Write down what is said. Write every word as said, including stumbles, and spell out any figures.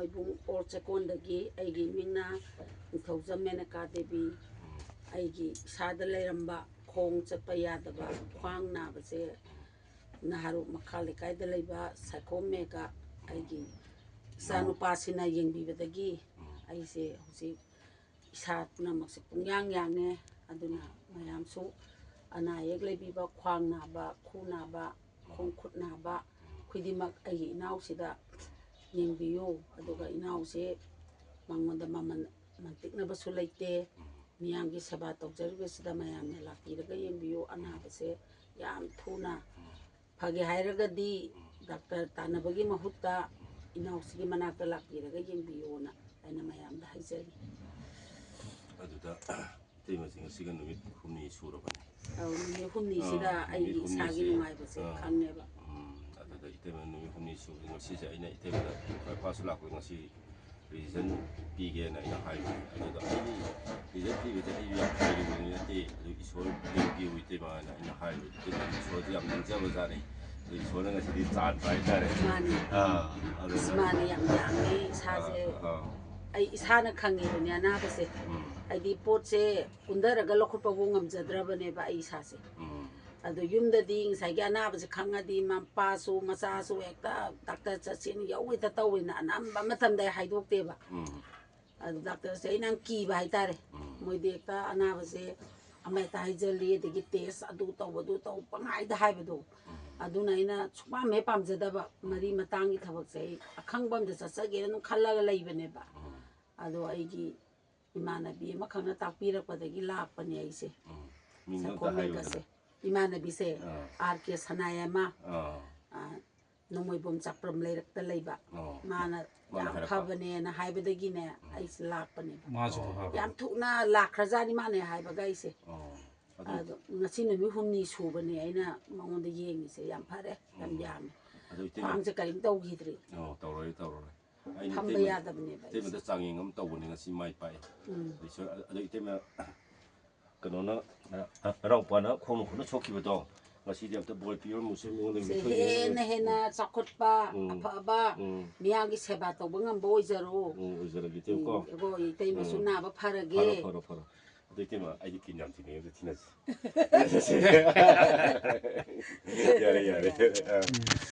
ꯏꯕꯨꯡ ꯑꯣꯔ ꯆꯦꯛꯀꯣꯟꯗꯒꯤ꯫ ꯑꯩꯒꯤ ꯃꯤꯡꯅ ꯅꯤꯡꯊꯧꯖꯝ ꯃꯦꯅꯀꯥ ꯗꯦꯕꯤ꯫ ꯑꯩꯒꯤ ꯏꯁꯥꯗ ꯂꯩꯔꯝꯕ ꯈꯣꯡ ꯆꯠꯄ ꯌꯥꯗꯕ ꯈ꯭ꯋꯥꯡ ꯅꯥꯕꯁꯦ ꯅꯍꯥꯔꯣꯜ ꯃꯈꯥ ꯂꯩꯀꯥꯏꯗ ꯂꯩꯕ ꯁꯥꯏꯈꯣꯝ ꯃꯦꯒ ꯑꯩꯒꯤ ꯏꯆꯥꯅꯨꯄꯥꯁꯤꯅ ꯌꯦꯡꯕꯤꯕꯗꯒꯤ ꯑꯩꯁꯦ ꯍꯧꯖꯤꯛ ꯏꯁꯥ ꯄꯨꯝꯅꯃꯛꯁꯦ ꯄꯨꯡꯌꯥꯡ ꯌꯥꯡꯉꯦ꯫ ꯑꯗꯨꯅ ꯃꯌꯥꯝꯁꯨ ꯑꯅꯥ ꯑꯌꯦꯛ ꯂꯩꯕꯤꯕ, ꯈ꯭ꯋꯥꯡ ꯅꯥꯕ, ꯈꯨ ꯅꯥꯕ, ꯈꯣꯡ ꯈꯨꯠ ꯅꯥꯕ ꯈꯨꯗꯤꯡꯃꯛ ꯑꯩꯒꯤ ꯏꯅꯥꯎꯁꯤꯗ ꯌꯦꯡꯕꯤꯌꯨ꯫ ꯑꯗꯨꯒ ꯏꯅꯥꯎꯁꯦ ꯃꯉꯣꯟꯗ ꯃꯃꯜ ꯃꯟꯇꯤꯛꯅꯕꯁꯨ ꯂꯩꯇꯦ꯫ ꯃꯤꯌꯥꯝꯒꯤ ꯁꯦꯕꯥ ꯇꯧꯖꯔꯤꯕꯁꯤꯗ ꯃꯌꯥꯝꯅ ꯂꯥꯛꯄꯤꯔꯒ ꯌꯦꯡꯕꯤꯌꯨ꯫ ꯑꯅꯥꯕꯁꯦ ꯌꯥꯝ ꯊꯨꯅ ꯐꯒꯦ ꯍꯥꯏꯔꯒꯗꯤ ꯗꯥꯛꯇꯔ ꯇꯥꯟꯅꯕꯒꯤ ꯃꯍꯨꯠꯇ ꯏꯅꯥꯎꯁꯤꯒꯤ ꯃꯅꯥꯛꯇ ꯂꯥꯛꯄꯤꯔꯒ ꯌꯦꯡꯕꯤꯌꯣꯅ ꯑꯩꯅ ꯃꯌꯥꯝꯗ ꯍꯥꯏꯖꯔꯤ꯫ ꯑꯗꯨꯗ ꯏꯇꯩꯃꯁꯦ ꯉꯁꯤꯒ ꯅꯨꯃꯤꯠ ꯍꯨꯝꯅꯤ ꯁꯨꯔꯕꯅꯦ꯫ ꯑꯧ, ꯅꯨꯃꯤꯠ ꯍꯨꯝꯅꯤꯁꯤꯗ ꯑꯥ, ꯑꯩꯒꯤ ꯅꯨꯃꯤꯠ ꯏꯁꯥꯒꯤ ꯍꯨꯝꯅꯤꯁꯦ꯫ ꯅꯨꯡꯉꯥꯏꯕꯁꯦ ꯑꯥ꯫ ꯈꯪꯉꯦꯕ꯫ ꯎꯝ, ꯑꯗꯨꯗ ꯏꯇꯩꯃ ꯅꯨꯃꯤꯠ ꯍꯨꯝꯅꯤ ꯁꯨꯕꯗ ꯉꯁꯤꯁꯦ ꯑꯩꯅ ꯏꯇꯩꯃꯗ ꯈ꯭ꯋꯥꯏ ꯐꯥꯔꯁ ꯂꯥꯛꯄꯗ ꯉꯁꯤ ꯔꯤꯖꯟ ꯄꯤꯒꯦꯅ ꯑꯩꯅ ꯍꯥꯏꯕꯅꯦ꯫ ꯑꯗꯨꯗ ꯑꯩ ꯔꯤꯖꯟ ꯄꯤꯕꯁꯦ ꯑꯩꯁꯨ ꯌꯥꯝ ꯍꯩꯔꯨꯕꯗꯤ ꯅꯠꯇꯦ, ꯑꯗꯨ ꯏꯁꯣꯔ ꯄꯤꯌꯨ ꯏꯇꯩꯃ ꯍꯥꯏꯅ ꯑꯩꯅ ꯍꯥꯏꯕꯗꯨꯗ ꯏꯇꯩꯃ ꯏꯁꯣꯔꯁꯦ ꯌꯥꯝ ꯅꯤꯡꯖꯕꯖꯥꯠꯅꯤ꯫ ꯑꯗꯨ ꯏꯁꯣꯔꯅ ꯉꯁꯤꯗꯤ ꯆꯥꯟꯕ ꯍꯥꯏꯇꯥꯔꯦ꯫ ꯃꯥꯅꯤ꯫ ꯑꯥ, ꯑꯗꯨ ꯑꯁ, ꯃꯥꯅꯤ, ꯌꯥꯝ ꯌꯥꯡꯉꯤ ꯏꯁꯥꯁꯦ꯫ ꯑꯥ, ꯑꯥ꯫ ꯑꯩ ꯏꯁꯥꯅ ꯈꯪꯉꯤꯕꯅꯦ ꯑꯅꯥꯕꯁꯦ꯫ ꯎꯝ꯫ ꯍꯥꯏꯗꯤ ꯄꯣꯠꯁꯦ ꯀꯨꯟꯊꯔꯒ ꯂꯧꯈꯠꯄꯕꯨ ꯉꯝꯖꯗ꯭ꯔꯕꯅꯦꯕ ꯑꯩ ꯏꯁꯥꯁꯦ꯫ ꯎꯝ꯫ ꯑꯗꯣ ꯌꯨꯝꯗꯗꯤ ꯉꯁꯥꯏꯒꯤ ꯑꯅꯥꯕꯁꯦ ꯈꯪꯉꯗꯤ ꯃꯄꯥꯁꯨ ꯃꯆꯥꯁꯨ ꯍꯦꯛꯇ ꯗꯥꯛꯇꯔ ꯆꯠꯁꯦꯅ ꯌꯧ ꯍꯦꯛꯇ ꯇꯧꯋꯦꯅ ꯑꯅꯝꯕ ꯃꯇꯝꯗ ꯑꯩ ꯍꯥꯏꯗꯣꯛꯇꯦꯕ꯫ ꯎꯝ꯫ ꯑꯗꯨ ꯗꯥꯛꯇꯔꯁꯦ ꯑꯩꯅ ꯌꯥꯝ ꯀꯤꯕ ꯍꯥꯏꯇꯥꯔꯦ꯫ ꯎꯝ꯫ ꯃꯣꯏꯗꯤ ꯍꯦꯛꯇ ꯑꯅꯥꯕꯁꯦ ꯑꯃ ꯍꯦꯛꯇ ꯍꯥꯏꯖꯜꯂꯤ, ꯑꯗꯒꯤ ꯇꯦꯁ ꯑꯗꯨ ꯇꯧ ꯑꯗꯨ ꯇꯧ ꯄꯪꯍꯥꯏꯗ ꯍꯥꯏꯕꯗꯣ꯫ ꯎꯝ꯫ ꯑꯗꯨꯅ ꯑꯩꯅ ꯁꯨꯛꯄꯥꯝ ꯍꯦꯛ ꯄꯥꯝꯖꯗꯕ ꯃꯔꯤ ꯃꯇꯥꯡꯒꯤ ꯊꯕꯛꯁꯦ꯫ ꯑꯩ ꯑꯈꯪꯕ ꯑꯝꯗ ꯆꯠꯆꯒꯦꯅ ꯑꯗꯨꯝ ꯈꯜꯂꯒ ꯂꯩꯕꯅꯦꯕ꯫ ꯎꯝ꯫ ꯑꯗꯣ ꯑꯩꯒꯤ ꯏꯃꯥꯟꯅꯕꯤ ꯑꯃꯈꯛꯅ ꯇꯥꯛꯄꯤꯔꯛꯄꯗꯒꯤ ꯂꯥꯛꯄꯅꯦ ꯑꯩꯁꯦ꯫ ꯎꯝ꯫ ꯃꯤꯡꯗꯣ ꯑꯝꯇ ꯁꯪꯈꯣꯝ ꯍꯥꯏꯌꯨꯗꯅ꯫ ꯃꯦꯒꯁꯦ꯫ ꯏꯃꯥꯟꯅꯕꯤꯁꯦ ꯑꯥ꯫ ꯑꯥꯔ ꯀꯦ ꯁꯅꯥꯌꯥꯏꯃ꯫ ꯑꯥ꯫ ꯑꯥ, ꯅꯣꯡꯃꯩꯕꯨꯡ ꯆꯥꯛꯄ꯭ꯔꯝ ꯂꯩꯔꯛꯇ ꯂꯩꯕ꯫ ꯑꯣ꯫ ꯃꯥꯅ ꯃꯥꯅ ꯌꯥꯝ ꯍꯥꯏꯔꯛꯄ꯫ ꯐꯕꯅꯦꯅ ꯍꯥꯏꯕꯗꯒꯤꯅꯦ ꯑꯩꯁꯦ ꯂꯥꯛꯄꯅꯦꯕ꯫ ꯃꯥꯁꯨ ꯐꯕ꯫ ꯌꯥꯝ ꯊꯨꯅ ꯂꯥꯛꯈ꯭ꯔꯖꯥꯠꯅꯤ ꯃꯥꯅ ꯍꯥꯏꯕꯒ ꯑꯩꯁꯦ꯫ ꯑꯣ꯫ ꯑꯗꯨ ꯑꯗꯣ ꯉꯁꯤ ꯅꯨꯃꯤꯠ ꯍꯨꯝꯅꯤ ꯁꯨꯕꯅꯦ ꯑꯩꯅ ꯃꯉꯣꯟꯗ ꯌꯦꯡꯉꯤꯁꯦ꯫ ꯌꯥꯝ ꯐꯔꯦ, ꯌꯥꯝ ꯌꯥꯝꯃꯦ꯫ ꯑꯗꯨ ꯏꯇꯩꯃ꯫ ꯈ꯭ꯋꯥꯡꯁꯦ ꯀꯔꯤꯝ ꯇꯧꯈꯤꯗ꯭ꯔꯤ꯫ ꯑꯣ, ꯇꯧꯔꯣꯏ, ꯇꯧꯔꯣꯏ꯫ ꯑꯩꯅ ꯐꯝꯕ ꯏꯇꯩꯃ-, ꯌꯥꯗꯕꯅꯦꯕ ꯑꯩꯁꯦ꯫ ꯏꯇꯩꯃꯗ ꯆꯥꯡꯌꯦꯡ ꯑꯃ ꯇꯧꯕꯅꯦ ꯉꯁꯤ ꯃꯥꯏ ꯄꯥꯛꯑꯦ꯫ ꯎꯝ꯫ ꯏꯁꯣꯔ-, ꯑꯗꯣ ꯏꯇꯩꯃ ꯀꯩꯅꯣꯅ, ꯑ, ꯅꯅꯥꯎꯄꯥꯅ ꯈꯣꯡ ꯈꯨꯠꯅ ꯁꯣꯛꯈꯤꯕꯗꯣ, ꯉꯁꯤꯗꯤ ꯑꯝꯇ ꯕꯣꯔ ꯄꯤꯔꯝꯃꯨꯁꯦ, ꯃꯤꯉꯣꯟꯗ ꯁꯦ ꯃꯤꯊꯣꯏ ꯍꯦꯟꯅ ꯍꯦꯟꯅ ꯆꯥꯎꯈꯠꯄ, ꯎꯝ꯫ ꯑꯐꯕ, ꯎꯝ꯫ ꯃꯤꯌꯥꯝꯒꯤ ꯁꯦꯕꯥ ꯇꯧꯕ ꯉꯝꯕ ꯑꯣꯏꯖꯔꯣ꯫ ꯎꯝ, ꯑꯣꯏꯖꯔꯒꯦ, ꯏꯆꯦꯀꯣ꯫ ꯎꯝ, ꯑꯩꯈꯣꯏ ꯏꯇꯩꯃꯁꯨ ꯎꯝ꯫ ꯅꯥꯕ ꯐꯔꯒꯦ꯫ ꯐꯔꯣ, ꯐꯔꯣ, ꯐꯔꯣ꯫ ꯑꯗꯨ ꯏꯇꯩꯃ, ꯑꯩꯗꯤ ꯀꯤꯟ ꯌꯥꯝ ꯊꯤꯅꯤꯡꯉꯦ, ꯑꯝꯇ ꯊꯤꯅꯁꯤ꯫ ꯌꯥꯔꯦ, ꯌꯥꯔꯦ꯫ ꯑꯥ꯫